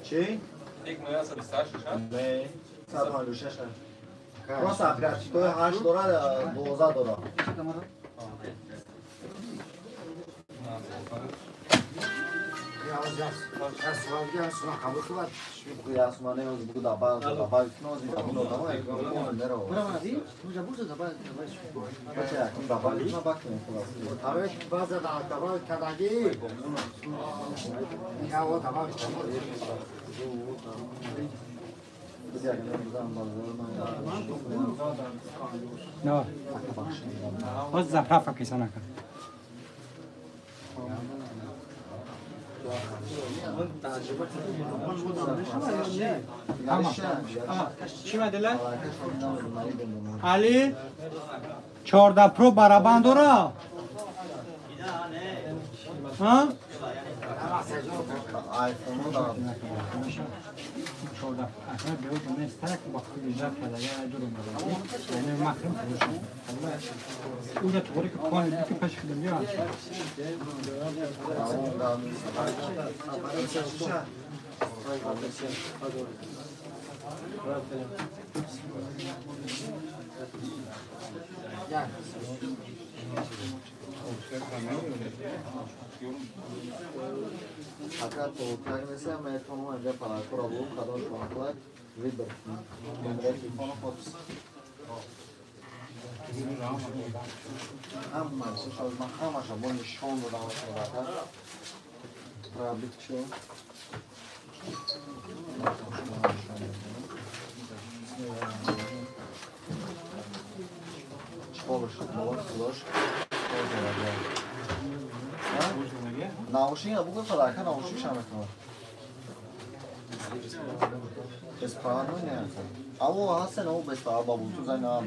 Чӣ? 1.926? Не, 156. Просто оперативкои 8 дора, 12 дора. No. Боз заправка кисанака. Чӣ мадила? Али 14 Pro барабан дора? Ҳа? 14 اصلا به اون نیست که با خود جا کرده یا دور اومده یعنی مخرم فروشم اونجا تو که پایین که پش کردم یا Агар то несем, метавонам инҷа палакура бу кадом шумоқлак выбор. Номераи телефону подпись. Ҳама чизаш ман ҳамаша бо нишон додам шумока. Пробит шо. Чполш, молош, Наушник бугун подарка наушник шамекунад. Без права не. Аво ҳастен о без права ба Bluetooth ай на.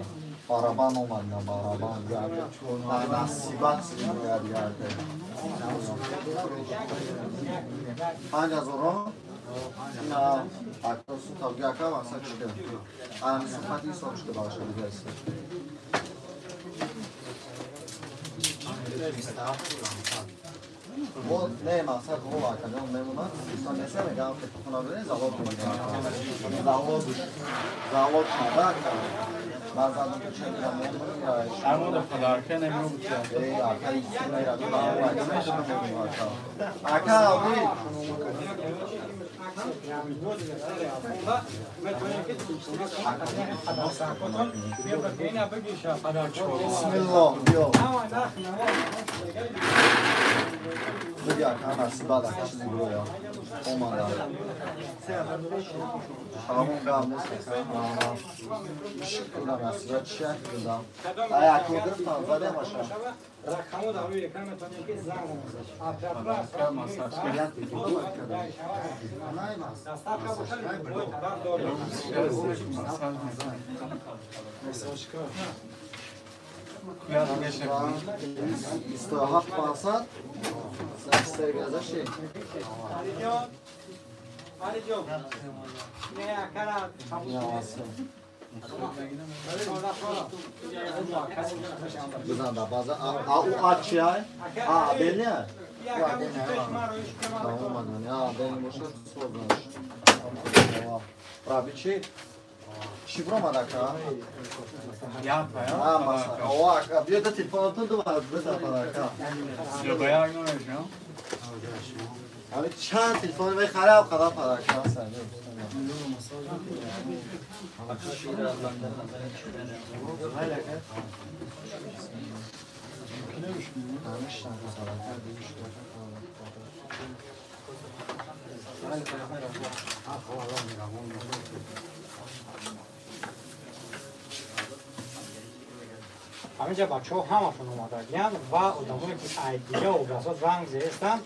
Барабан омад на барабан. На насибат меяд ярд. 5000 на аксу тавги ака мақсад чӣ? Ами сифати ҳисоб шуда баша дигаст. Не, мақсад ҳо акаҷон мемонад. Исон неса мегам ки хона бирен залог мегам. Залог. Залог шада ака. Ман задам ки чегира мемонам. Армода подарка намебуд. Эй, ака исм мераду ака. Ака, ви. Бисмиллоҳ, биё. Буги ака, насибат ака чизи гӯя. Омада. Ҳамон гап нест ака. Шукр насибат чи як додам. Ай ака гирифтам, задем аша. Рақамҳо дар рӯи экран метавонед ки занг занед. Доставка бошад, любой товар дорем. Бисту ҳафт пансад сергазаши. Алиҷон, не акара бизан да база а у а чи ай? А бели ай? А бели бошад созаш. Раби чи? Чӣ биромад ака? О ака, биё да телефонатон ду бизан ака. Ами чанд телефон мехарам қадар падарка ҳастан. Ҳаминҷа бачаҳо ҳамашон омадагиянд ва одамое ки ай дига областҳо занг зестанд,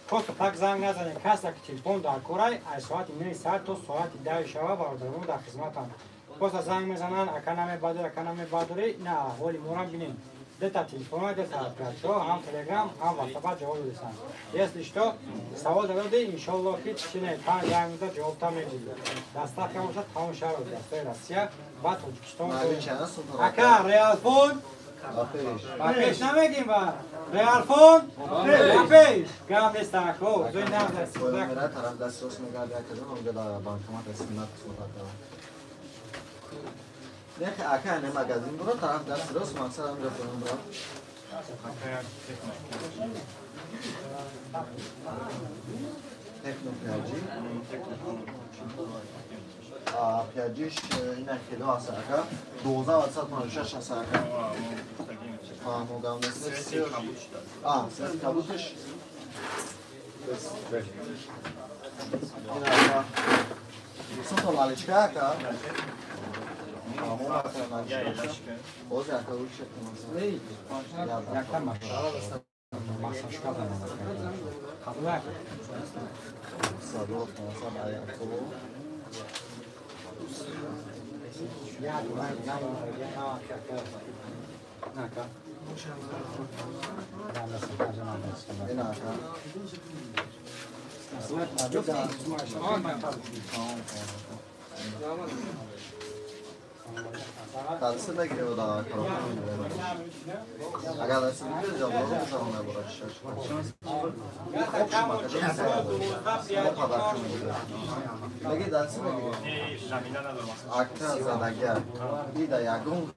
просто так занг назанед. Касе ки телефон дар корай, аз соати 9 саат то соати 10 шава бародарон дар хизматанд. Просто занг мезананд, ака намебадори, ака намебадори, на аҳволи морам бинед. Дета телефонҳо, дета операторҳо, ҳам Телеграм, ҳам WhatsApp ҷавоб додесанд. Если что, савол дододи, иншоаллоҳ ки чине 5 минута ҷавобтан мегиред. Доставка бошад тамоми шаҳр областҳои Россия ва Тоҷикистон. Ака, Реалфон Ба пеш намегим ба Реалфон? Ба пеш. Гап нест ако. Зои нағз аст. Мера тараф даст рост мегард як казан онҷо дар банкомат 17 қисмат ака. Нехе ака не магазин буро тараф даст рост мақсад онҷо фурон буро. Техно пиаджи. Пиаджиш ина хело аст ака. 1256 аст ака. Могам нест. Свет кабутиш. Ина ака. Сумто наличка ака. Ози ака лучше. Якта масашка занам. Қабулак. Садо, сад аяколо. Я думаю, я нака. Ина ака. Калси мегире да коробка мегире. Агар даст мегире ҷавоб метавонад бурад шаш. Меги даст мегире. Ака задагия. Ида ягон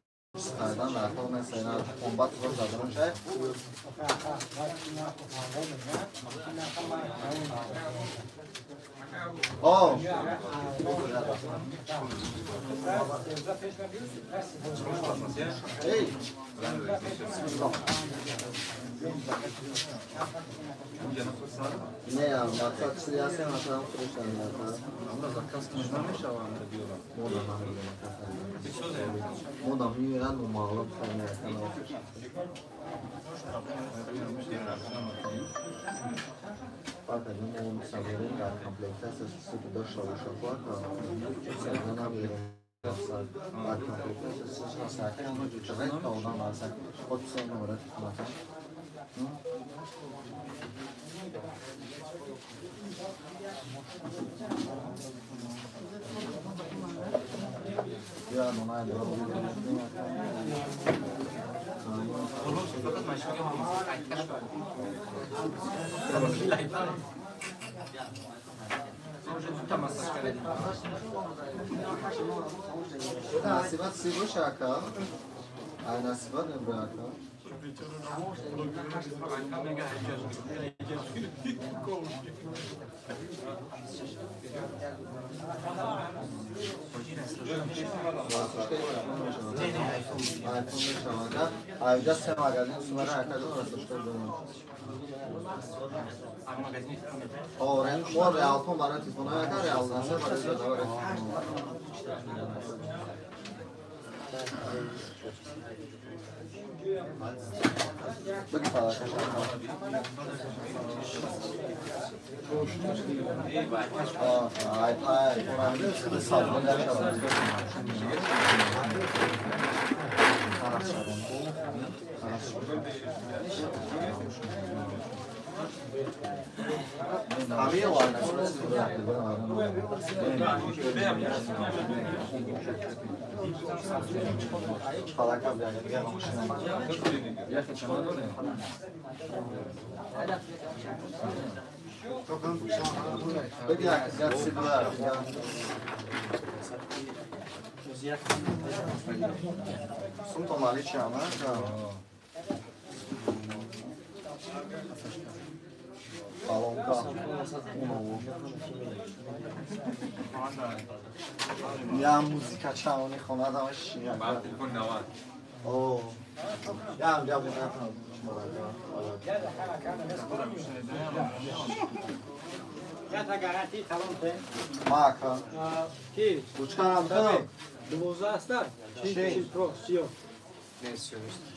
кардан дар кор нест, ина комбат ро задан шай. О! Эй! Не, мақсад чизи ҳаст, масалан фурӯшанда. Мода намедонам. Мода меояд, мағлуб мекунад. Пака, ну, сабурин дар комплектация суд дошта бошад, пака, намедонам. Дар комплектация суд сакан, редко одам аст. Хоть номер телефона. Я думаю, насибат си боша ака. Ай насибат мебра ака. Айҷа се магазин сумара ака ҷон растошка ҷон. Мо реалфон барои телефонҳои ака, реал насиб барои телефонҳои. Бигӣ палака. Ай пай, сабон нашавад. Я музика чаони хона дам шия. Ба телефон навад. О. Я я буда. Я та гарантия талон те. Мака. Ки? Учкарам то. 12 аста. Чи про сио.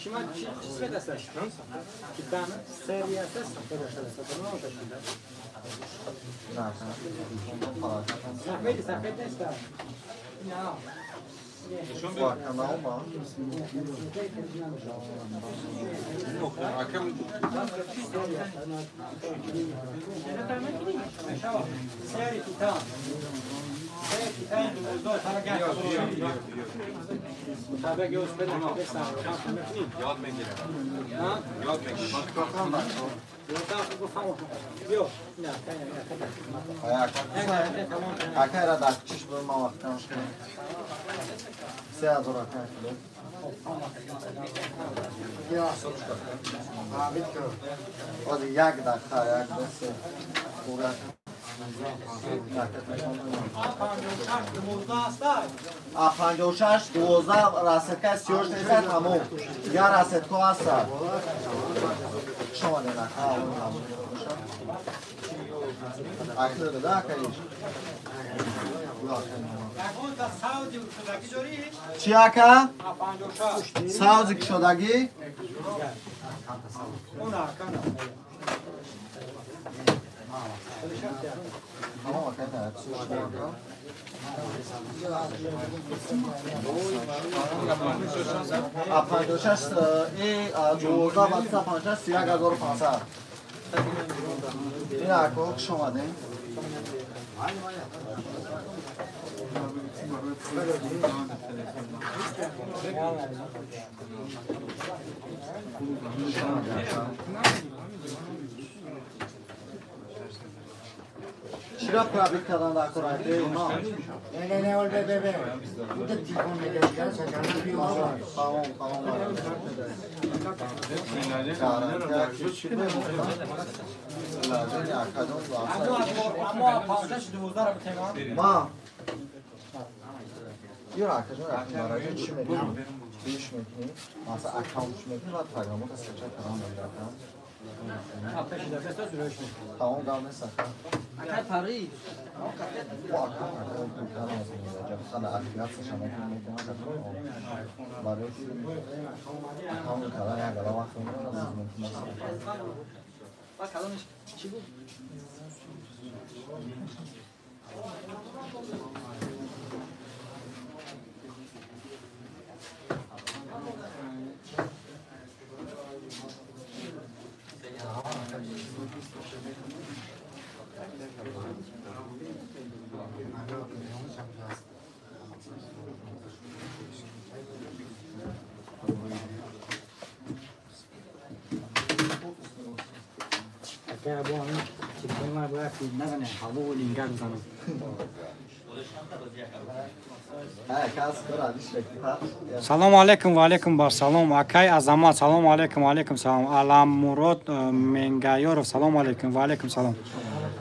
Чима чи цвет аста? Титан серия аста. Сафед, сафед нест. Не. Сери титан. Сери титан. یاد میگیرم. یاد میگیرم. اکای را در چش بود ما وقت کمش کنیم 3000 اکای کلو یک دقیقه 1 2 3 خوبه 56 12 راسtka 36 نیست تمام یا راستکو هست شما نه اکل داده اکایش چی اکا؟ ساوزی کشادگی؟ ا 56 ای 12 56 31500 این اکا خوش اومدین. چرا پرابیک کردن در کراته اونا؟ نه نه نه به به به اون تلفن میگه سجانه بیا تمام تمام ما یه راکجون برای چی میگیم؟ چیش میکنیم؟ مثلا اکانت میکنیم و پیغامات سرچ کردن میگردم. تمام قبل نیست. اکای پری. با اکانت کردن از اینجا. مثلا اکانت شما میکنم برای اکانت کردن یک علاوه وقت می‌برم. با کلامش چی بود؟ Салом алейкум ва алейкум бар салом. Акай Азамат, салом алейкум, алейкум салом. Аламмурод Менгаёров, салом алейкум ва алейкум салом.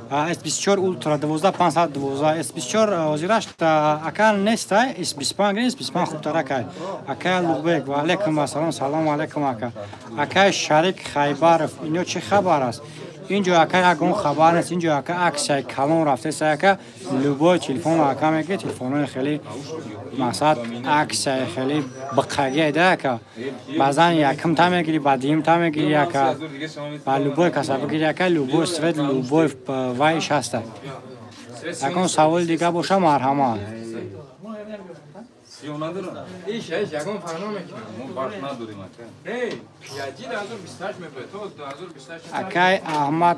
S24 Ultra 12512 S24 озираш ака нест, S25 S25 хубтар акай. Акай Луғбек ва алейкум ва салом, салом алейкум ака. Акай Шарик Хайбаров, ино чӣ хабар аст? Инҷо ака ягон хабар нест, инҷо ака аксияи калон рафтест, ака любой телефон ака мегирӣ, телефонҳои хеле мақсад аксияи хеле биққагие да ака. Баъзан якум та мегирӣ, ба дуюм та мегирӣ ака, ба любой каса бигирӣ ака, любой свет, любой вайш ҳаста. Ягон саволи дига боша марҳамат. سیو ندارم. ایش ایش یکم فرنا میکنم. ما برق نداریم اکای. نه پیاجی 2028 میبره تو 2028. اکای احمد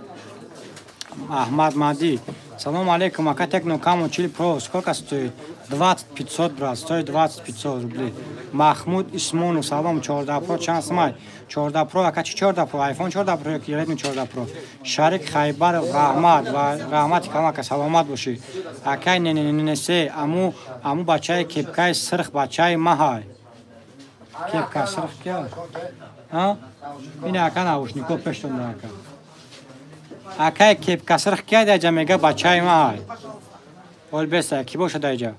Мади. Салом алейкум, ака Tecno Camon 40 Pro сколько стоит? 20 500 брат, стоит 20 500 рублей. Махмуд Исмонов, салом, 14 Pro чанд сумай? 14 Pro, ака чи 14 Pro? iPhone 14 Pro ё Redmi 14 Pro? Шарик Хайбаров, раҳмат ва раҳмати калон ака, саломат бошӣ. Акай ненесе, аму аму бачаи кепкаи сирх бачаи маҳай. Кепка сирх кия? Ҳа? Ин ака наушнико пештон да ака. Акай кепка сирх кия даҷа мега бачаи маҳай. Ол беса ки боша даҷа?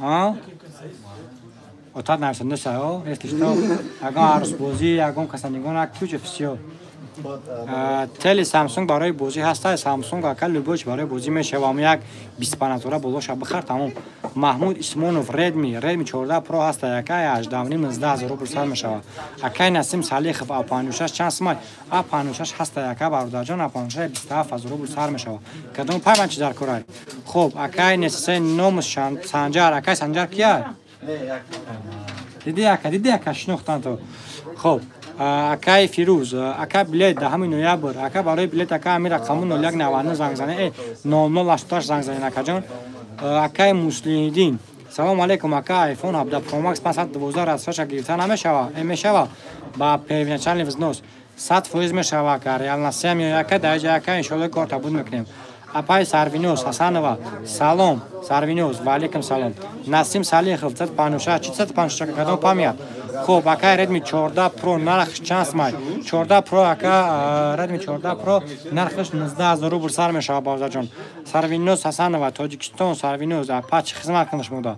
А? Отат нависа неса, о, если что. Ягон арӯсбозӣ, ягон каса нигоҳ накуҷа всё. Тели Samsung барои бозӣ ҳаста, Samsung ака любой чи барои бозӣ мешава, ам як 25 ҳазора болоша бихар тамом. Маҳмуд Исмонов Redmi 14 Pro ҳаста, акай 18 19 ҳазор рубл сар мешава. Акай Насим Салихов A56 чанд сумай? A56 ҳаста, ака бародарҷон, A56 27 ҳазор рубл сар мешава. Кадом пайванд чи дар корай? Хоб, акай Нессе Номус Санҷар, акай Санҷар кия? Диди ака, диди ака шинохтан то. Хоб, акай Фирӯз, ака билет 10 ноябр, ака барои билет ака ами рақаму 0199 занг занед, 0088 занг занед акаҷон. Акай Муслимиддин. Салом алейкум ака, iPhone 17 Pro Max 512 расфаша гирифта намешава? Мешава ба первоначальный взнос. 100% мешава ака, реально сем яка даҷа ака иншоалло кор табуд мекунем. Апай Сарвиноз Ҳасанова, салом Сарвиноз, ва алейкум салом. Насим Салихов 156, 456 кадом памят. Хоб, ака Redmi 14 Pro нархш чанд сомай? 14 Pro ака Redmi 14 Pro нархш 19000 рубл сар мешава бавзаҷон. Сарвиноз Ҳасанова, Тоҷикистон, Сарвиноз, апа чӣ хизмат кунад шумода?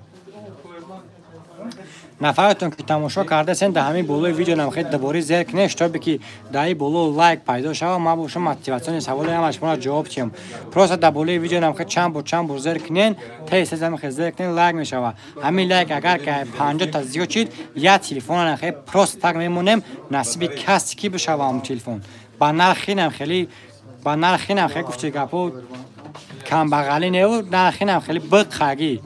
Нафаратон ки тамошо кардасен, дар ҳамин болои видео намхед дубори зер кунед, шитобе ки дар ин боло лайк пайдо шава, ман бошам мотиватсиони саволи ҳама шуморо ҷавоб диҳам. Просто дар болои видео намхед чанд бор зер кунед, тез тез намхед зер кунед, лайк мешава. Ҳамин лайк агар ки 50 та зиёд шид, як телефона намхед просто так мемонем, насиби касе ки бишава ҳамон телефон. Ба нархи намхели, ба нархи намхед гуфти гапо камбағалӣ неу, нархи намхели биққагӣ.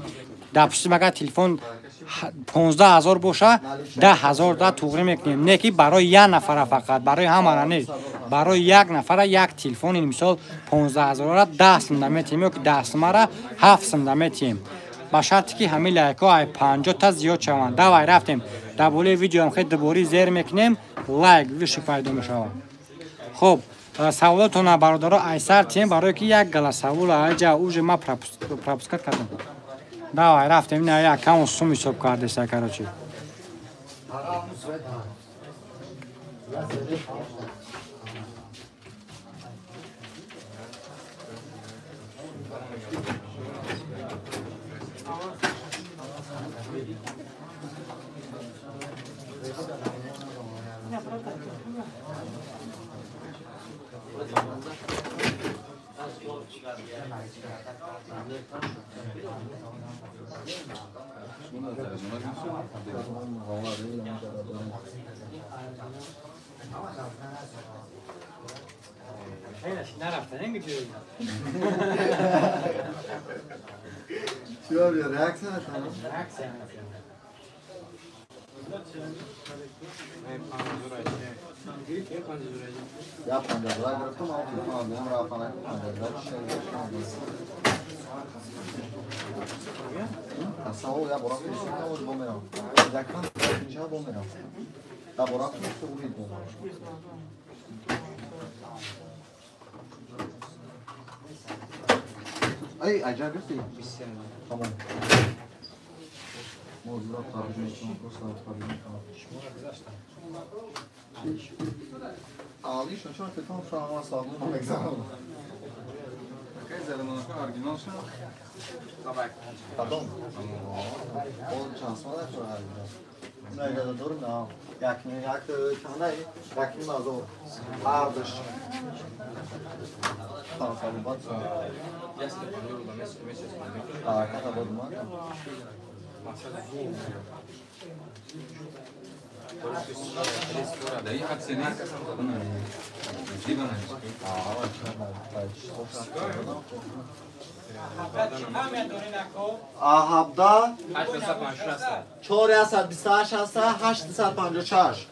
Дар пушти магар телефон 15000 боша, 10000 да туғрӣ мекунем. Не ки барои як нафара фақат, барои ҳамара нест. Барои як нафара як телефон, мисол 15000-ра 10 сумда метиҳем ё ки 10 сумара 7 сумда метиҳем. Ба шарте ки ҳамин лайкҳо ай 50 та зиёд шаванд. Давай рафтем. Дар болои видеоам хеле дубори зер мекунем, лайк виши пайдо мешавад. Хоб, саволотона бародаро айсар тиҳем, барое ки як гала савол айҷа уже ма пропускат кардам. Давай, рафтем, ина як кам сум ҳисоб кардеса, короче. Чё, реакция на это? Реакция. Я панҷазра гирифтам, аммо телефонам дидам, рафтам, панҷазра чӣ савол я бора фиристодам, боз бо мерам. Якан инҷа бо мерам. Да бора фиристо урид бо. Ай, аҷа гирифти? Тамом. Мозира тарҷума мекунам, просто тарҷума мекунам. Алишон, чун телефон шумо савол мегзарам. Какая зеленая оригинал шумо? Кадом? Он чанд сола дорад? Не, я дорам, на. Як як чанда? Як ним азор. Ардаш. Там савол. А, ката бодма? ҳабда 428 ҳаста 856.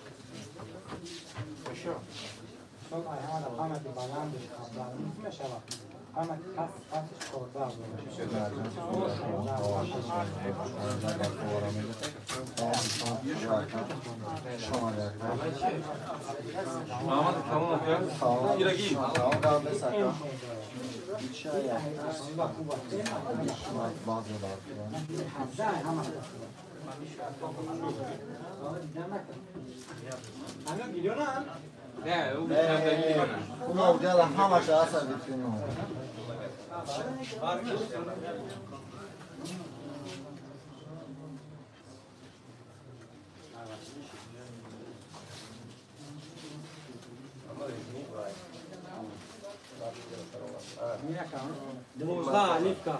Дувоздаҳ аливка.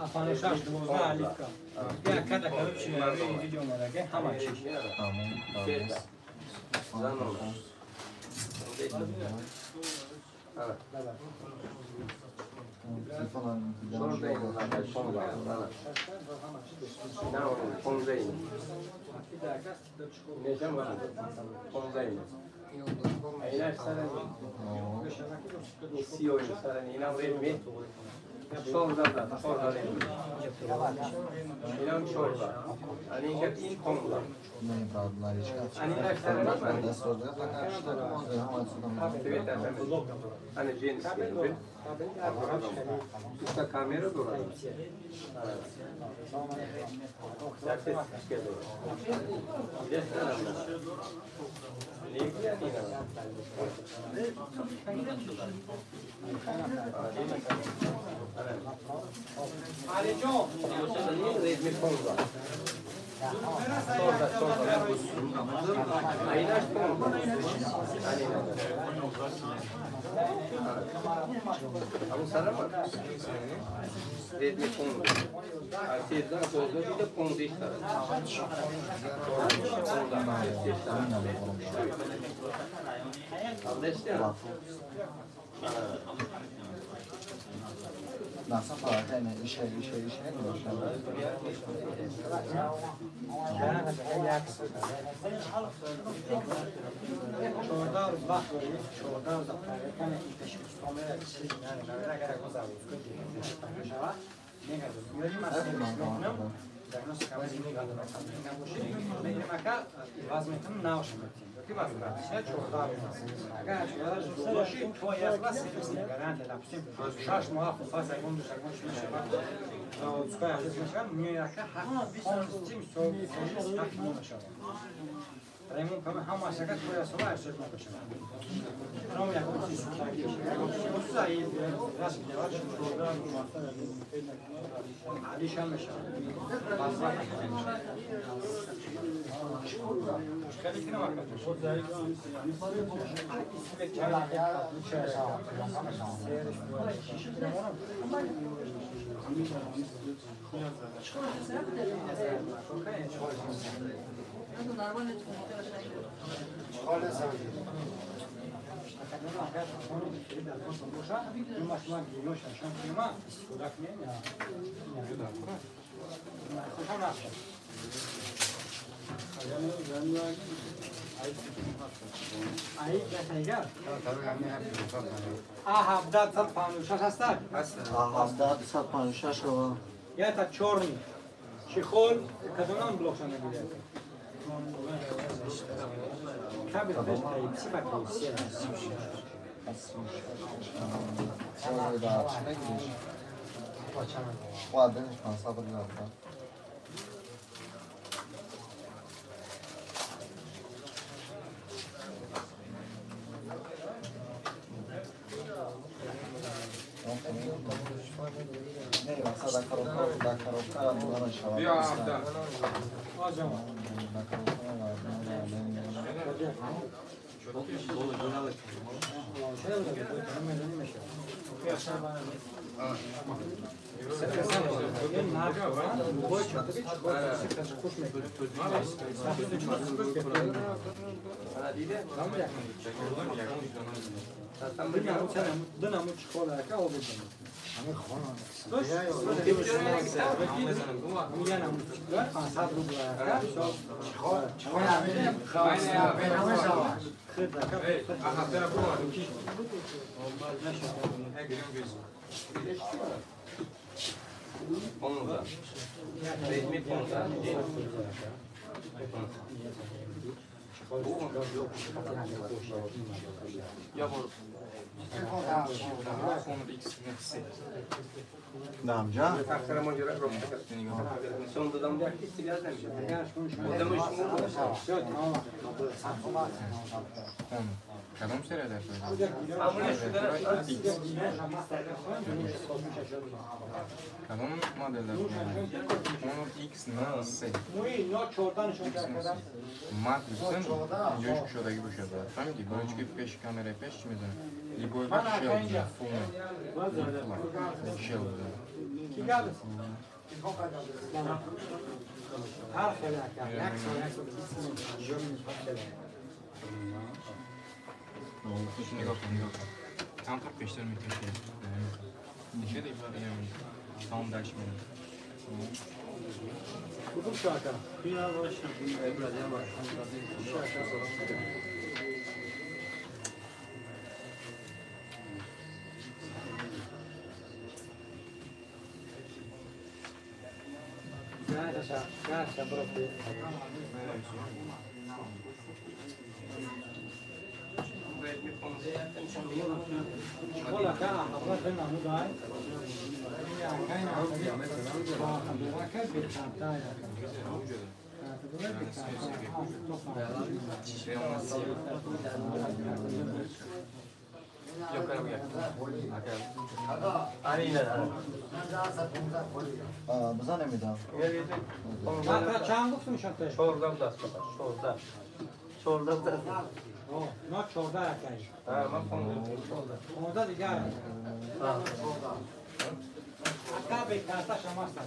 Афанишаш дувоздаҳ аливка. Я када короче видео омадаге ҳама чиз. 14 14 اینم 14 این که این 15 Не, правда, наличка. Ана женский. Та камера дорад. Алиҷон, Redmi 15. 13 14 15 Nasıl fark ne işe А 756 ҳастак? 756 Ята чёрный. Чехол, кадонам блокша мегирад. Кабель пеш Type-C ба Type-C. Ладно, 500 рублей. Намҷа? Кадом серия дар Кадом модель дар Honor X N3. Мат гуфтан инҷош кушодагӣ бошад. Фаҳмидӣ? Барои чӣ ки пеш камераи пеш чӣ мезанад? Либои вақт шел бизанад, фул не. Шел бизанад. Нигоҳ кун, нигоҳ кун. Камтар пештар мекашӣ. Нишеда тамом дальше мерем. Кудум шака? Карташа, бро. بزن نمیدم. چند گفتم میشم تا؟ 14 بود است. 14. 14 بود. نه 14 کش. من 15. 15 دیگه. حتی به کارتا شما است.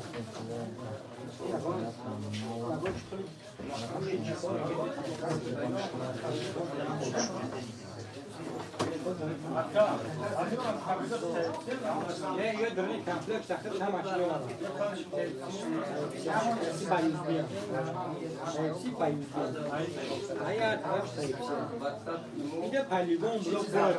یه درنی کامپلکس تخت همه چی دارم. سی پاییز بیا. سی پاییز بیا. آیا طرف سایت. اینجا پالیگون بلوک داره.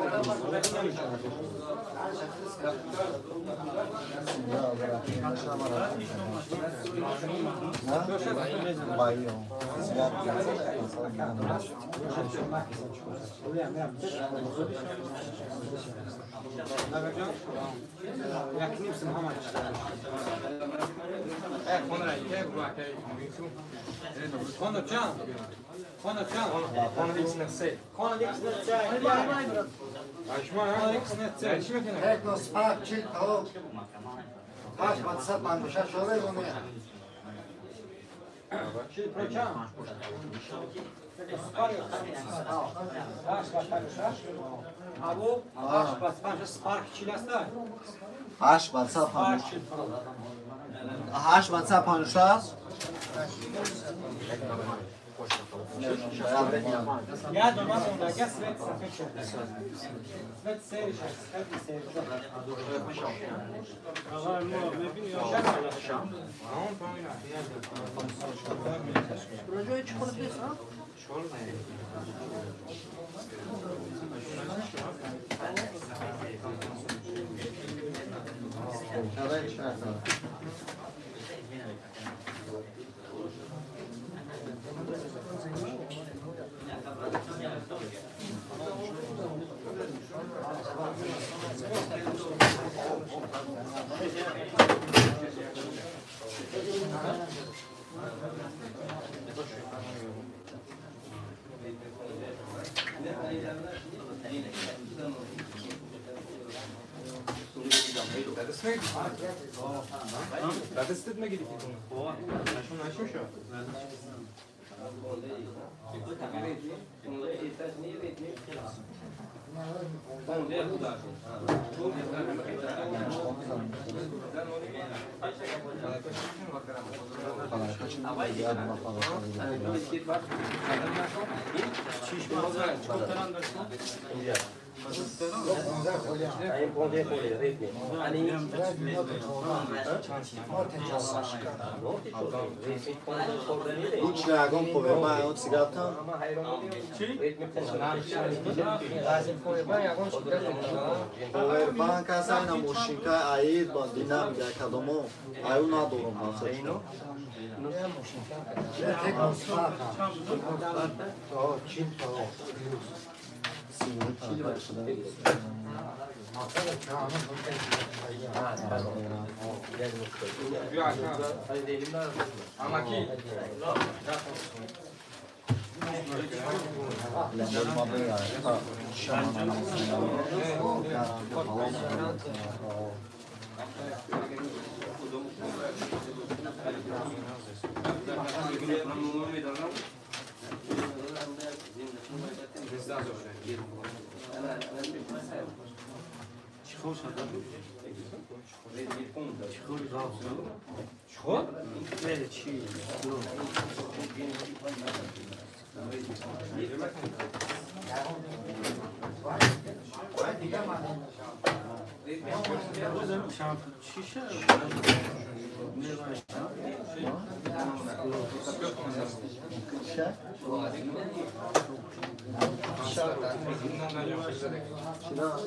هشت بر صد پنج هشت بر صد پنج شش Дадастед мегири телефон? Нашон нашон шо? هیچ نگم پاوربانک سیگارتان پاوربانک اصلا اینا ماشینکای اید با دینام یک کدومو ایو ندارم مقصد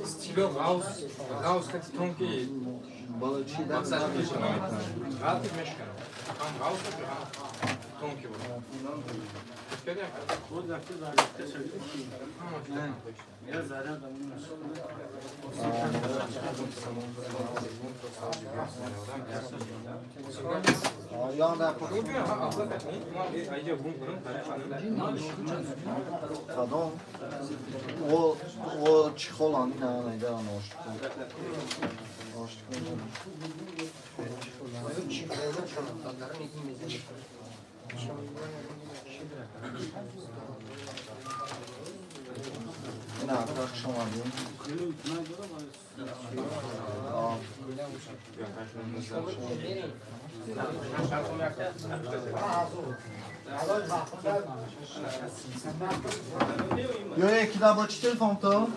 Стило ғавс, ғавс хати тонки Боло чида ғалти мешканад. Ҳам ғалт ҳам тонкий буд. Кадом? О чехол ами на найда ина акра хуш омадем. Ё яки да бо чӣ телефон то?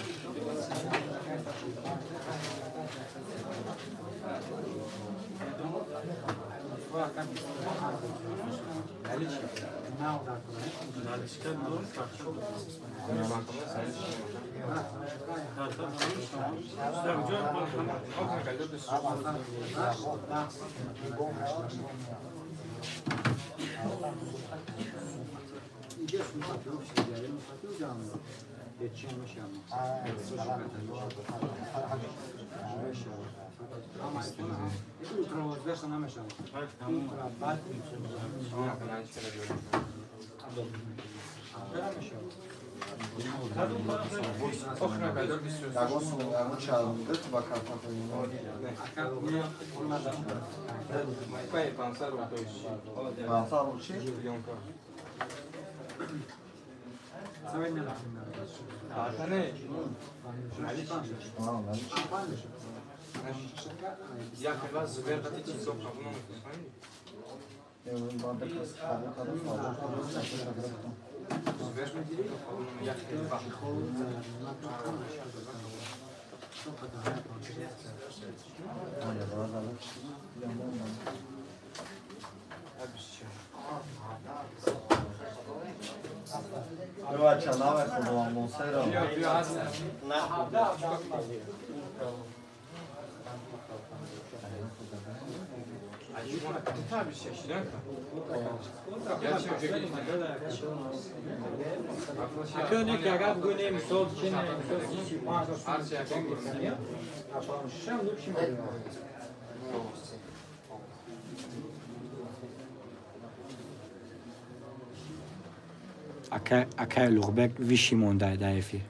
Акай Луғбек виши монда дар эфир.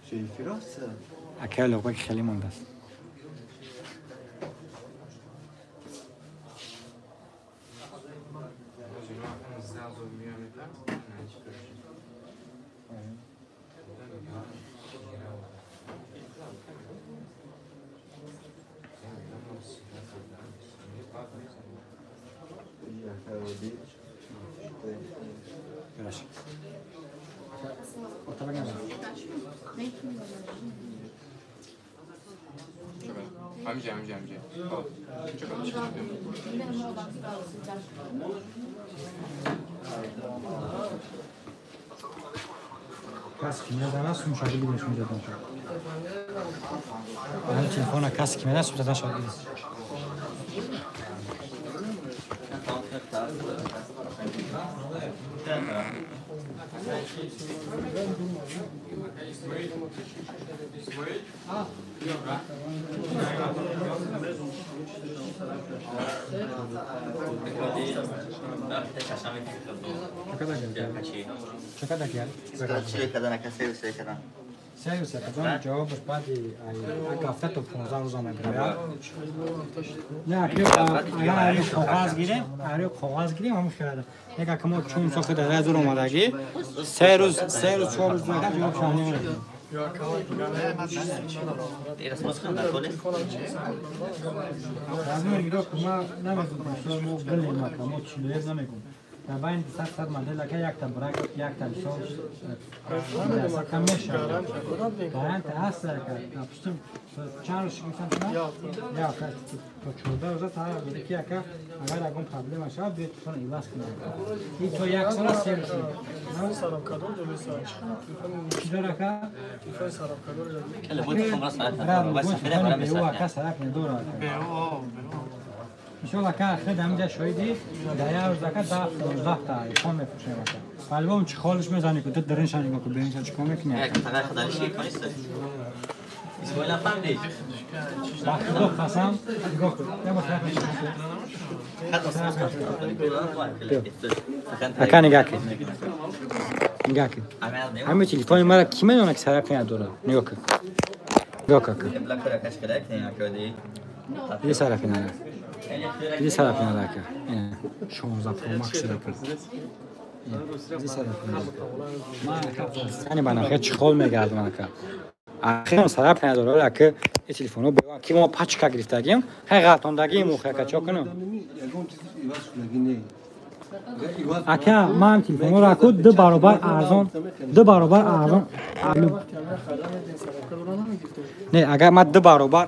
Чӣ эфир аст? Акай Луғбек хеле мондааст. Касе ки мезанад сумшаги бидеш мезадан шуд. Телефона касе ки мезанад сумзадан шуд бидеш. Ҷавобаш баъди як ҳафта то 15 рӯза мебирояд. Не, агар коғаз гирем, агар коғаз гирем, ҳамон хелада. Як ака мо чун сохта дар зур омадагӣ, 3 рӯз, 3 рӯз, 4 рӯз мекард, ҷавоб шава намерасад. Размер нигоҳ кун, ман намедонам, мо билем ака, мо 41 намегӯм. Дар байни 200 модел ака якта брак, якта мисол кам мешавад. Гарантия ҳаст ака. Допустим, чанд рӯз гуфтам шумо? Я, то 14 рӯза та ки ака агар ягон проблема шавад, биёед телефон иваз кунед. И то як сола сервис. Чӣ дор ака? Телефон сарабкадор. Ака сарак надорад. Мисол ака хед ҳаминҷа шоҳидӣ дар як рӯз ака 10-15 та айфон мефурӯшем ака. По-любому чӣ холиш мезанӣ ку, ту даринша нигоҳ ку, беринша чӣ кор мекунӣ ака? Ба худо қасам нигоҳ ку. Як бор ака нигоҳ кун. Нигоҳ кун. Ҳамин телефони мара кӣ медонад ки сарак надорад? Нигоҳ кун. Нигоҳ кун. Диди сарафи надорад. Диди сарафи надорад ака. 16 Pro Max ака. Диди сарафи надорад. Ман ака сани ба нахе чӣ хол мегардам ака. Ахирам сараф надорад ака. Ин телефонҳо беван ки мо пачка гирифтагием, хай ғалтондагием охи ака чо кунам? Ака ман телефонҳоро аку ду баробар арзон, ду баробар арзон. Не, агар ман ду баробар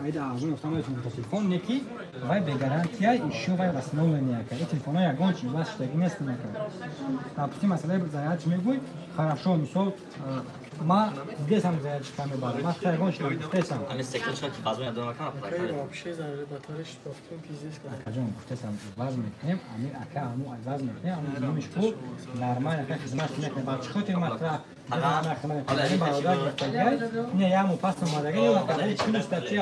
айда арзон ёфтам метавонам телефон, не ки вай бе гарантия ишо вай восстановление ака. Ин телефонҳо ягон чи иваз шудагӣ нестанд ака. Допустим, масъалаи заряд чӣ мегӯй? Хорошо, мисол ма дидесам заряд чӣ кам мебарад. Ма ягон чи нагуфтесам. Акаҷон гуфтесам иваз мекунем, амир ака аму иваз мекунем, аму димиш ку нормал ака хизмат мекунем. Ба чӣ хотир матра бародар гуфтагай, не яму пас омадагай, ё ака плюс дар чи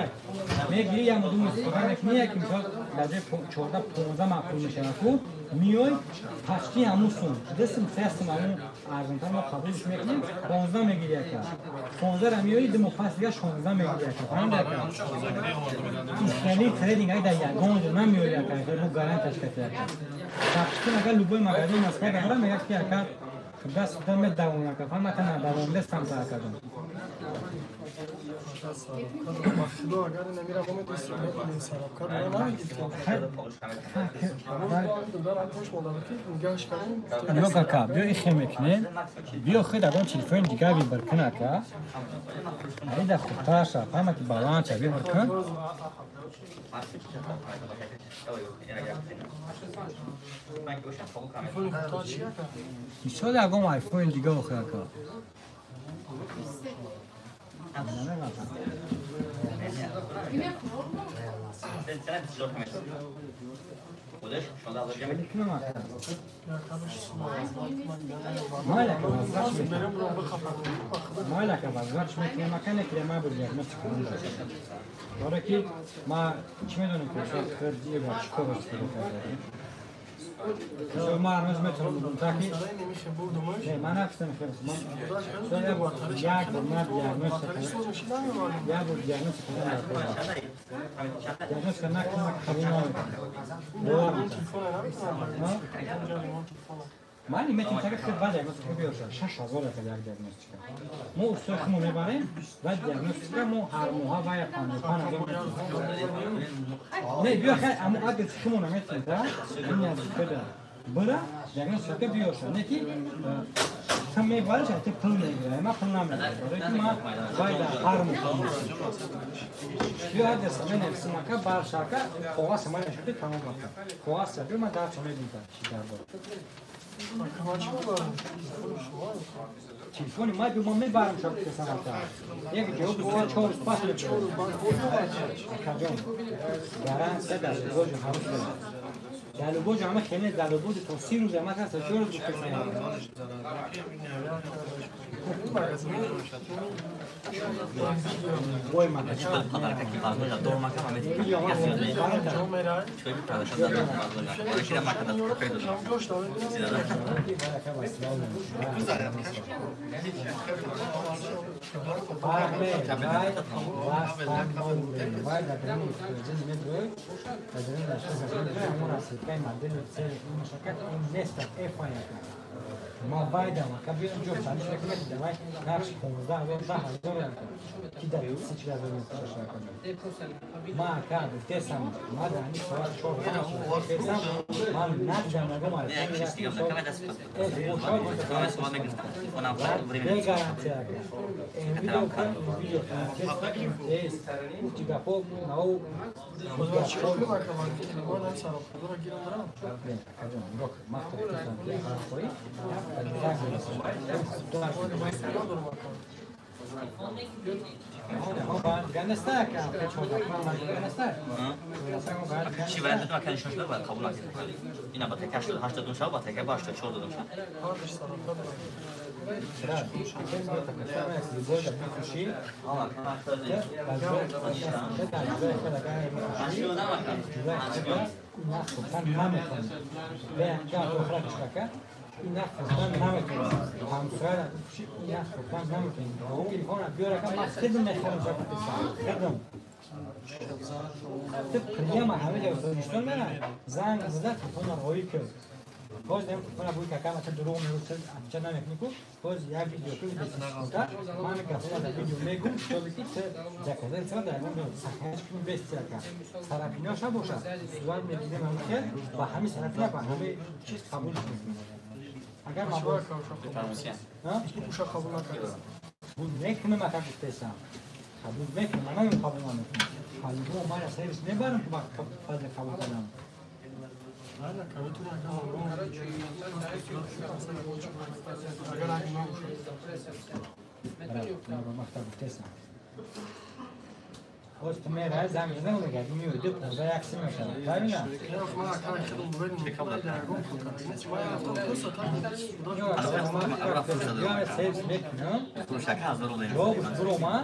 мегири яму ду истифода мекунӣ, яки мисол дар ҷои 14-15 маъқул мешавад ку, миёй почти ҳамун сум, дусум сесум ҳамун арзонтар мо қабулш мекунем, 15 мегири ака. 15 ра миёи ду моҳ пас дига 16 мегири ака. Фаҳмиди ака? Исхели трейдинг ай дар ягон ҷо намеёри ака, бо гарантияш кати ака. Допустим, агар любой магазин Москва дабара мегӯяд ки ака даст медавон ака, фаҳм ака надавонде самта ака ҷон. Нигоҳ ака, биё ихе мекунем, биё хед ягон телефони дигар выбор кун ака. Аида хубтар ша, фаҳма ки баланд ша, выбор кун. Мисол ягон айфони дига охи ака. Майла возврат мекунем, ака не ки ма буд диагностика Бора ки ма чӣ медонем ки хирди ва чӣ кор истифода кардем. Ма ҳанӯз метавонам бигӯм таки не, ман нафтам хир. Ман як бор ман диагностика як бор диагностика диагностика накунам қабул намекунам. Бовар мекунам. Ман метавонам таки хир ва диагностика биёша 6000 ака як диагностика. Мо устои хумо мебарем ва диагностика мо ҳар моҳа ва 55 000 метавонем. Не, биё хай аммо адрес хумо наметавонем та? Ин наздикода. Бира диагностика биёша. Не ки ту мебариш, ту пул мегирӣ. Ман пул намегирам. Барои ки ман вай дар ҳар моҳ. Биё адрес менависам ака, барша ака, коғаз ман нашуди тамом ака. Коғаз биё ман дарча мебинам чӣ дар дорад. Телефони ман биё ман мебарам шаб кесам ака. Як ҷавоб се чор рӯз пас мебарам. Акаҷон, гарантия дар любой ҷо ҳарӯз дорад. Дар любой ҷо ҳама хеле дар любой ҷо то 30 рӯз ҳама ҳаст, 4 рӯз гуфтесам. Бой магазин. Ма вайдам, ака биём ҷо саниш мекунем, давай нарх 15 000 10 000 ки дар 30 000 мефурӯшад. Ма ака гуфтесам, ма дар ҳамин соат 4 гуфтесам, ман надидам нагом гарантия ака. Видео кун, видео гуфти гапо нав چی باید بدونم که نشون شده باید قبول نکنم. اینا با تکه 82 شب با تکه با 84 دادم شد. Прямо ҳамин ҷо Тоҷикистон мерам, занг зада телефонро роӣ кард. Боз дем телефонро буй кака ма дурӯғ мегӯ, афча намекунӣ ку. Боз як видео ку ман микрофонро дар видео мегӯм, чтобы ки ту заказали цена дар ягон ҷо сахнаш кунӣ без тяка. Сарафиноша бошад, сурат мегирем ҳамин хел ба ҳамин сарафина ба ҳамин чиз қабул мекунем. Агар ма қабул накардам. Мекунам ака гуфтесам. Қабул мекунам, ман намегӯм қабул намекунам. По-любому ман аз сервис мебарам ки баъзе қабул кардам. Боз ту мераи занг мезанам, мегӯяд миёй ду понздаҳ як си мешавад. Правильно? Сервис мекунам. Ҷавобаш буро ман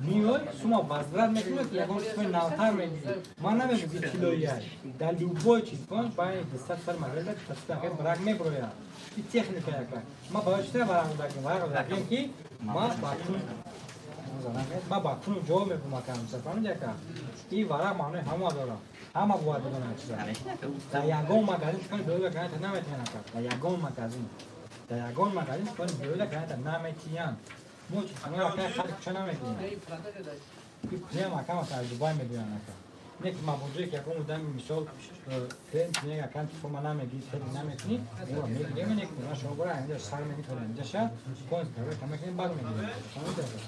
миёй сума возврат мекунад, ки ягон чизҳои навтар мегирӣ. Ман намегӯм ки килояй. Дар любой телефон байни 200 сар модела тасдиқ брак меброяд. И техника яка. Ман барои чӣ варақ додагим? Варақ додагим ки ман ба кун ман ба кун ҷавоб мегӯм ака, фаҳмидӣ ака? Ин варақ маънои ҳама дорад. Ҳама бояд бидонад чиза. Дар ягон магазин телефони биёда гарантия наметиҳанд ака. Дар ягон магазин. Дар ягон магазин телефони биёда гарантия наметиҳанд. Мо телефонҳоро ака халқи кӯча намегирем. Прямо ака масалан аз Дубай мебиёянд ака. Не ки мабоҷое ки ягон одами мисол клиент мега ака телефон ма намегирӣ, хеле намекунӣ, мо мегирем, не ки шумо бора ҳаминҷа сар мегирӣ то ҳаминҷаша, конс давра мекунем, баъд мегирем. Фаҳмидӣ ака?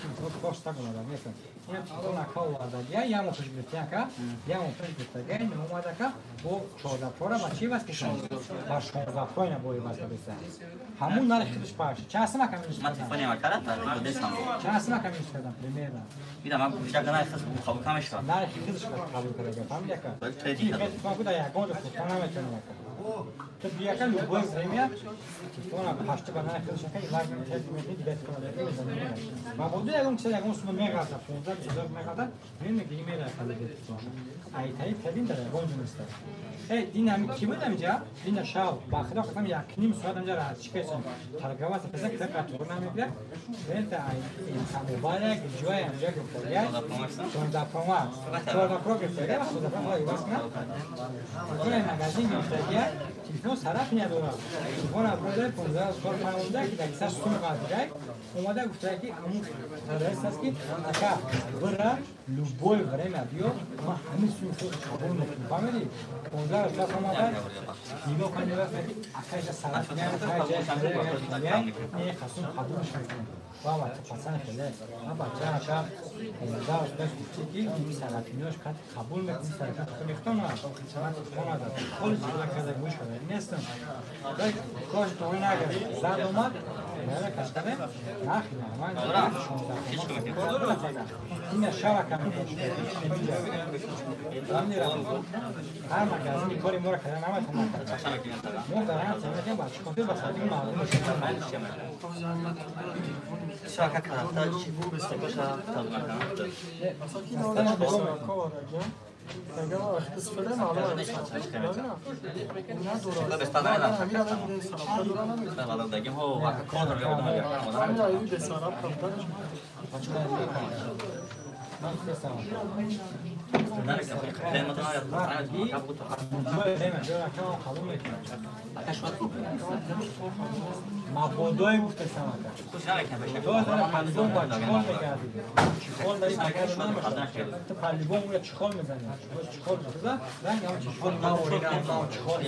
Телефон кош так омада нестам. Ин телефон ака овардагия, як моҳ пеш гирифтӣ ака, як моҳ пеш гирифтагия, ин омад ака бо 14 пора ба чӣ васл кардам? Ба 16 пора ина бо иваз кардеса. Ҳамун нархи худаш паш. Чанд сум ака минус кардам? Ман телефони ака додесам. Чанд сум ака минус кардам примерно? Видам ман кӯчак нархи худаш қабул намешавад. Нархи худаш қабул кардага, фаҳмидӣ ака? Телефон куда ягон ҷо фурӯхта наметавонӣ ака. Ту бияка любое время телефона ҳашта ба нархи худаш ака иваз мекунӣ, дигар телефона мезанӣ. Мабодо ягон чиз ягон сума меғалтад, 15 000 меғалтад, мегирӣ меравад телефон. Айтаи тадин дар ягон ҷо нест. Эй, дин ҳами ки буд ҳаминҷа? Дина шав, ба худо қасам як ним соат ҳаминҷа раҳатчӣ кардем. Торговаться каса киса қатур намегирад. Бента ай самобайла ҷой ҳаминҷа гирифтагия. 14 Pro Max. 14 Pro гирифтагия, ва 14 Pro иваз кунам. Телефони магазин гирифтагия, телефон сараф надорад. Телефон аз бозари 15 4 5 ки дар киса сум ғалтидай. Омада гуфта ки ҳамун продавец аст ки ака бира любое время биё, ман ҳамин суми худ қабул мекунам. Фаҳмидӣ? 15 час омада нигоҳ кун, нигоҳ кун, ака иҷа сараф не қасум қабулш мекунам. Ва пасан хеле. Ма бача ака 15 час гуфти ки ин сарафинош қат қабул мекунӣ, сарафин худ мехтонам. Ман телефон надорам. Холи чиза карда гӯш карда нестам. Кош тои нагар. Зад омад, Нара кашкаре? Нахи нормально. Ина шава камеш. Ҳар магазини кори моро карда наметавонад. Мо гарантия медиҳем ба чӣ ба садиқ маълум Шака карда чӣ مبادای گفته سمکه دو پلیبون باید چخال میگردی چخال داری مگر نمیشه تو پلیبون باید چخال میزنی چخال میزنی رنگ هم چخال من چخال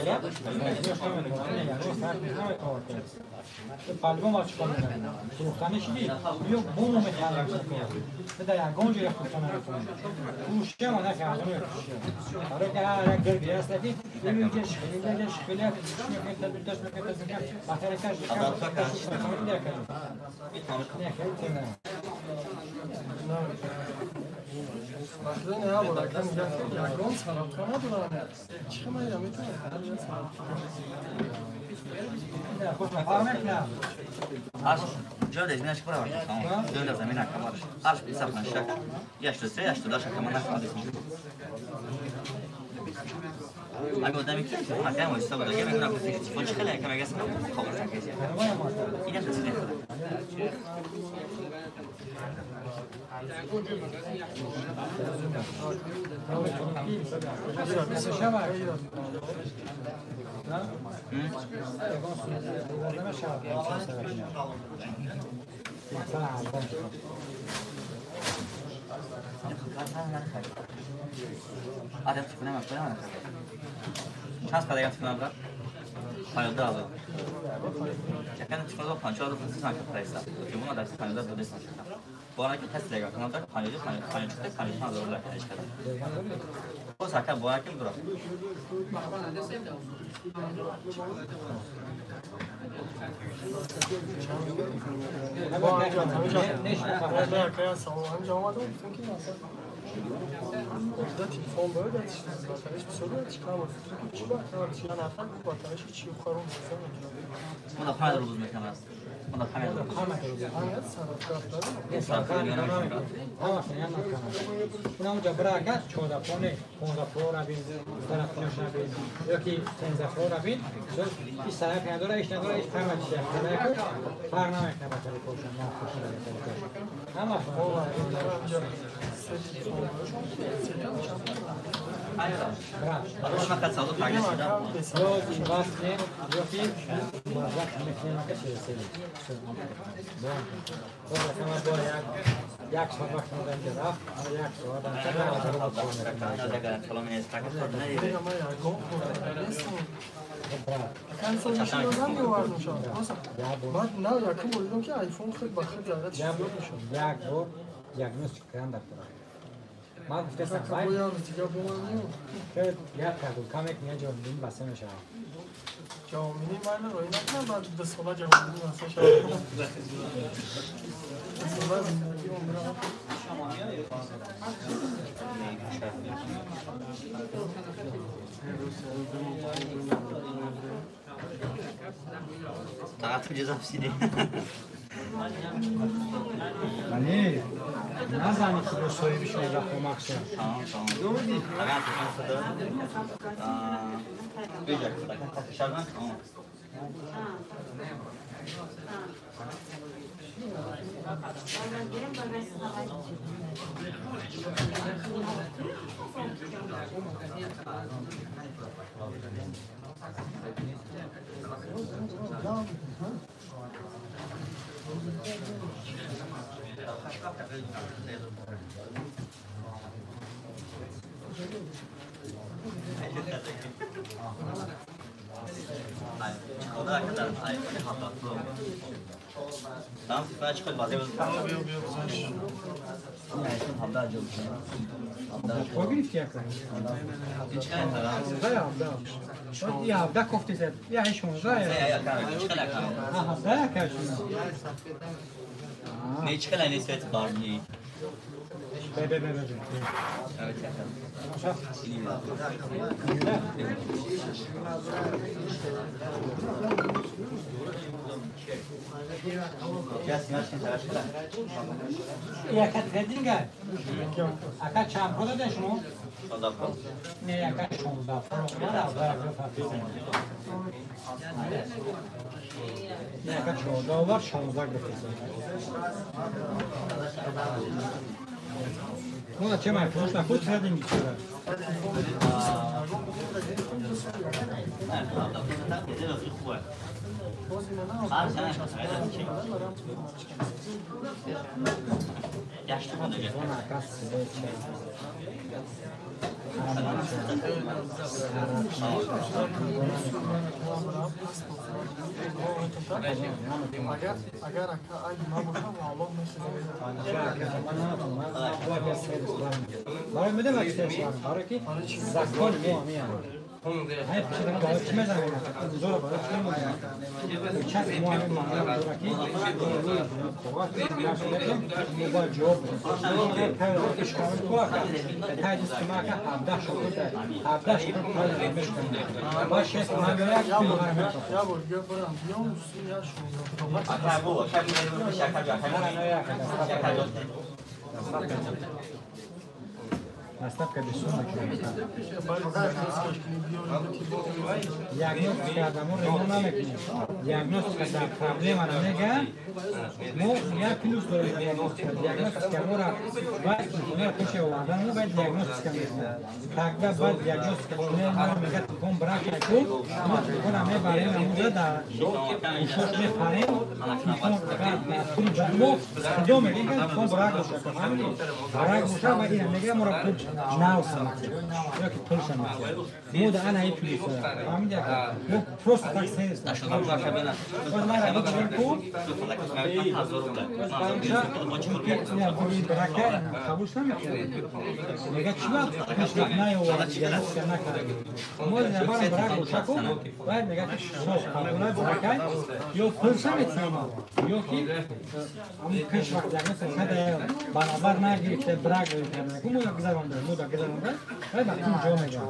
پلیبون باید چخال میزنی فروختنی شدی بیا بومو میخرم در یگان جای فروختن نمیتونی فروشه ما نکردم برای که هر یک گرگی هست که اینجاش خیلی خیلی اگه آدمی که مکان وایسا بود اگه میگم تلفن چه خیلی کم اگه خبر نکردی اینم چیزی آدم تلفن من چند پدر تلفن برا 52 هزار якан телефон 54 5 прайса телефон дар 52 200 бора ки тест лега канал дар 52 54 55 ҳазор лака иш кард боз ака бора ки дура телефон бояд батареш бисёр бояд чӣ кам чӣ ба чӣ нафар батареш чӣ харом мо да 5 рӯз мекунам мо да 5 рӯз унам ҷабра ка 14 поне 15 флора бин 15 бин ёки 13 флора бин иш сарак надора иш надора иш фарқ чӣ фарқ намекунад ба телефоншон на хушна ҳама як соат вақт надорем ки рафт, як соат як бор диагностика кардан дар кора. Ман гуфтаам як каме ҷавобини баста мешавад. Ҷавобини ман роӣ накунам, баъд ду сола ҷавобини баста шавад. Ду сола зиндагӣ умрам. Вале назани ки бо соҳиби шумо рафт кӯмак шавад. Яка трейдинга? Ака чанд пул додед шумо? Не, яка 16 пул. Яка 14 16 гирифтед. Ну, зачем я? Потому что хоть средний сюда. Агар ака набошам, Аллоҳ барои медам барои ки закон мо ҳамин Доставка без сумок. Диагностика адамо ремонт намекунем. Диагностика дар проблема намега. Мо як плюс дорем диагностика. Диагностика мора баъд телефонро пеши овардан баъд диагностика мекунем. Тогда баъд диагностика мекунем, мега телефон брак накун. Мо телефонро мебарем амуда дар ушош мепарем. Телефон мо худо мегем телефон брак бошад. Брак бошад ва ина мега мора пул нав самати. Ёки пул самати. Мо да ана и плюс. Фаҳмиди? Мо просто так сервис. Боз ман ра бигирем ку. Брака қабул намекунем. Мега чӣ вақт пешрафт наёвард, диагностика накард. Мо набарам брак боша ку, баъд мега ки шо қабула бракай ё пул саметиҳам, ё ки ҳамун пеш вақт диагностика када ба назар нагирифта брак ку мо гузаронда, мо да гузаронда, баъд вақти ҷо мегӯяд.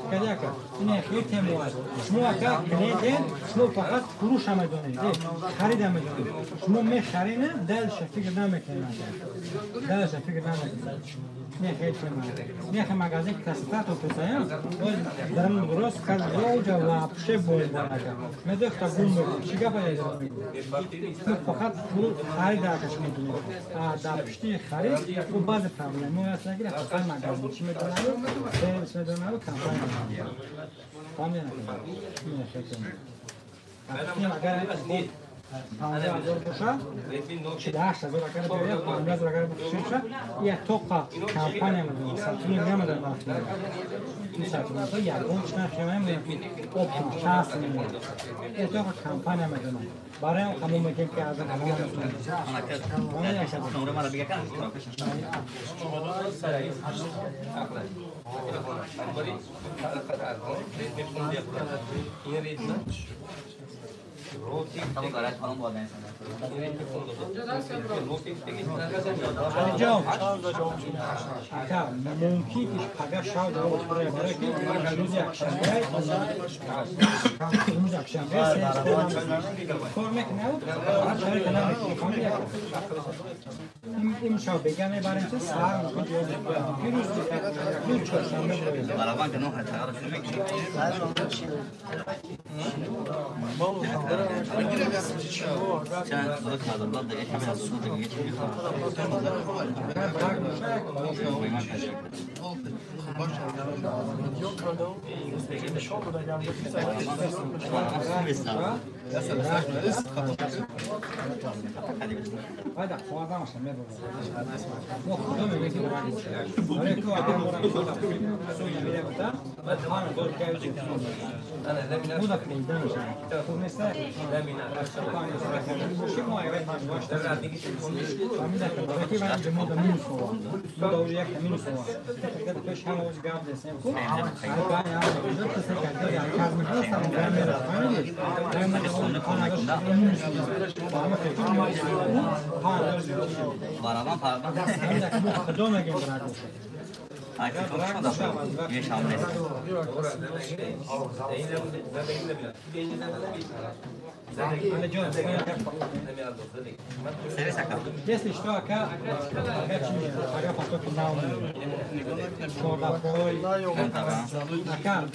Кадяка, ин хеле тема аст. Шумо ака клиентен, шумо фақат фурӯша медонед, харида медонед. Шумо мехаред, дальше фикр намекунед. Дальше фикр намекунед. Не хеле тема. Не магазин красота то писаем, дарам дуруст кар роҷа вообще бой барака. Медохта гум мекунед. Чӣ гапа мезанед? Фақат харида акаш медонед. А дар пушти харид ӯ баъзе проблемҳо ҳаст, ки фақат магазин чӣ медонад, сервис медонад, компания медонад. Фаҳмидед? Не хеле тема. Агар 15 000 боша, 48 000 агар биёяд, 15 000 агар бошад, як тоқа компания медонад, сатуни намедонад вақт. Ин сатуниҳо ягон чӣ нахемаем, оптом шаст мемонад. Як тоқа компания медонад. Барои он қабул мекунем ки аз ҳамон Алиҷон, ака, мумкин ки пага шав ҷавоб барои барои ки рӯзи якшанбе, рӯзи якшанбе кор мекунад, шарика намекунад. Имшаб бега мебарем, ки саҳар мумкин ҷавоб мекунад. Рӯз чоршанбе Если что, ака, ага, потоки на ака,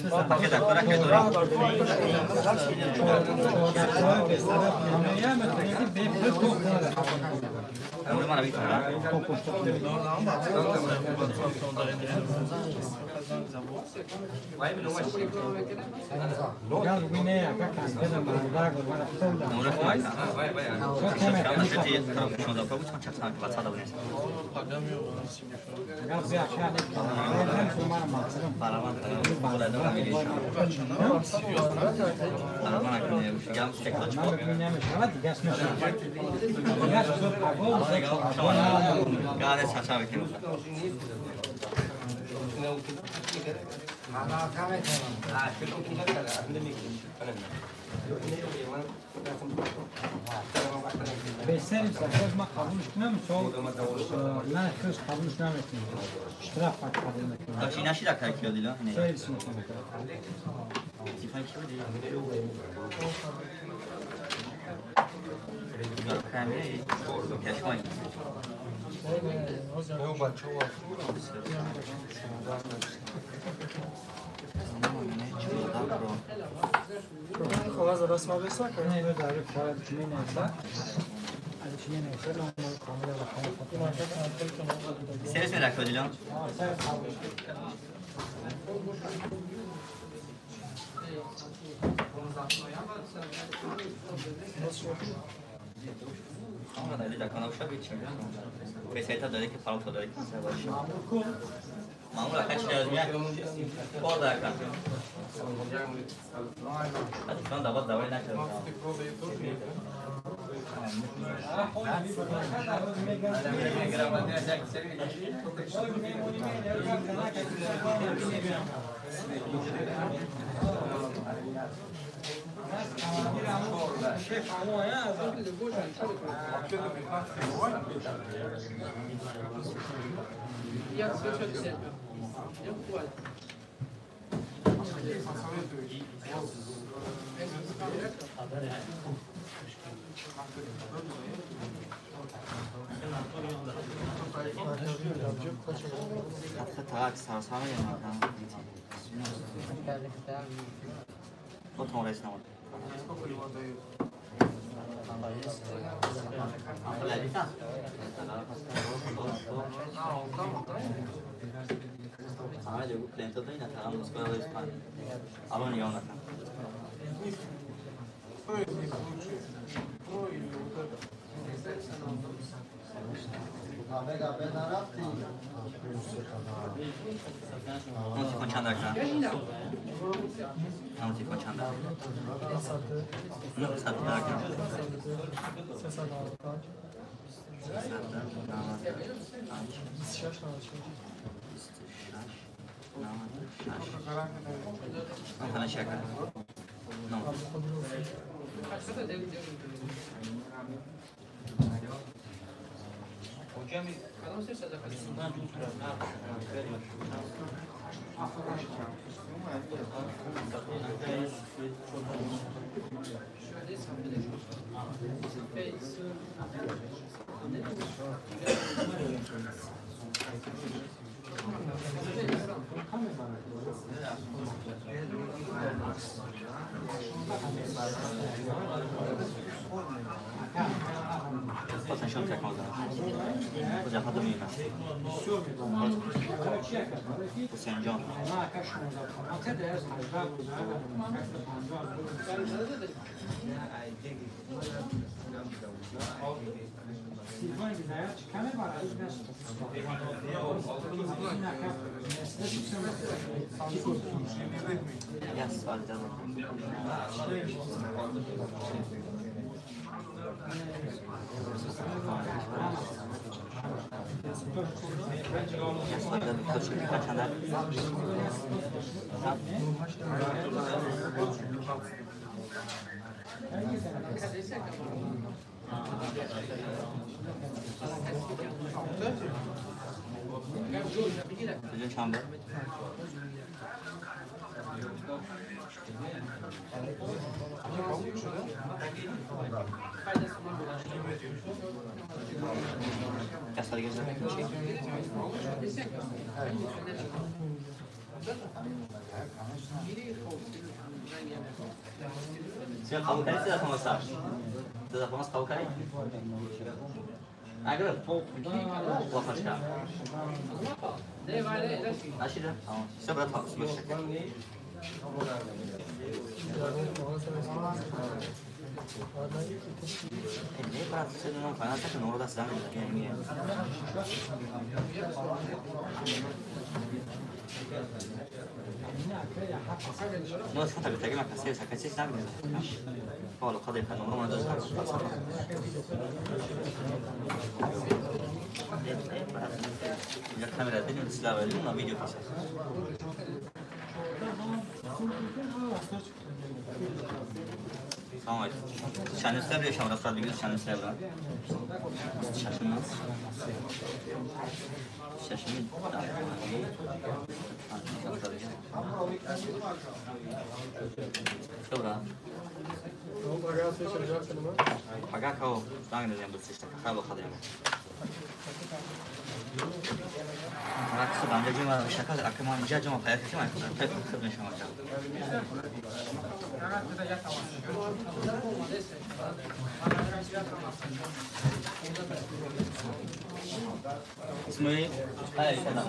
قبول کردی؟ Нагирифт. Лапачка. Нашида? Всё, брат, слушай. Не, брат, все равно понятно, что народа сам не. Ну, что так, так, касе, касе, сам не. Павло, ходи, канал, мы даже. Я камера, ты не слава, на видео писать. Салом алейкум. Чанд сабр шумо рафтор бигир чанд сабр. Чашм. Чашм. Добра. Пага као занг назем бицишта хаба хадем. Рақс банҷа ҷума шакал акман ҷа ҷума пая кишма пая хидмат шумо ҷа. Исми ай салам.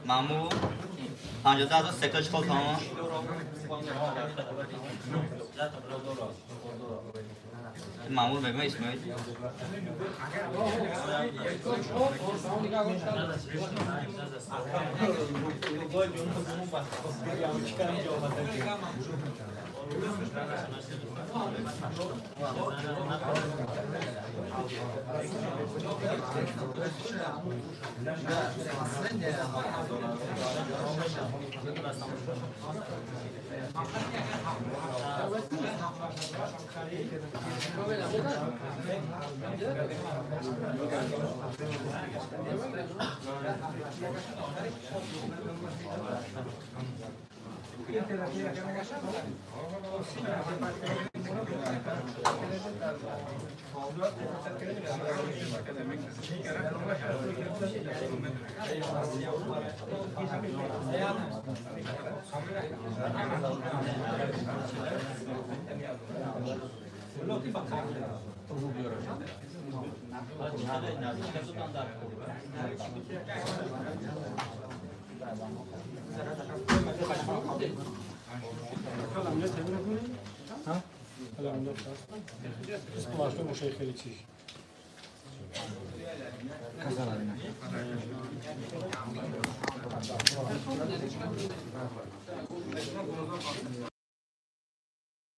Маму 52 секунд чӣ тамом. Мамур мегӯям Исмоил.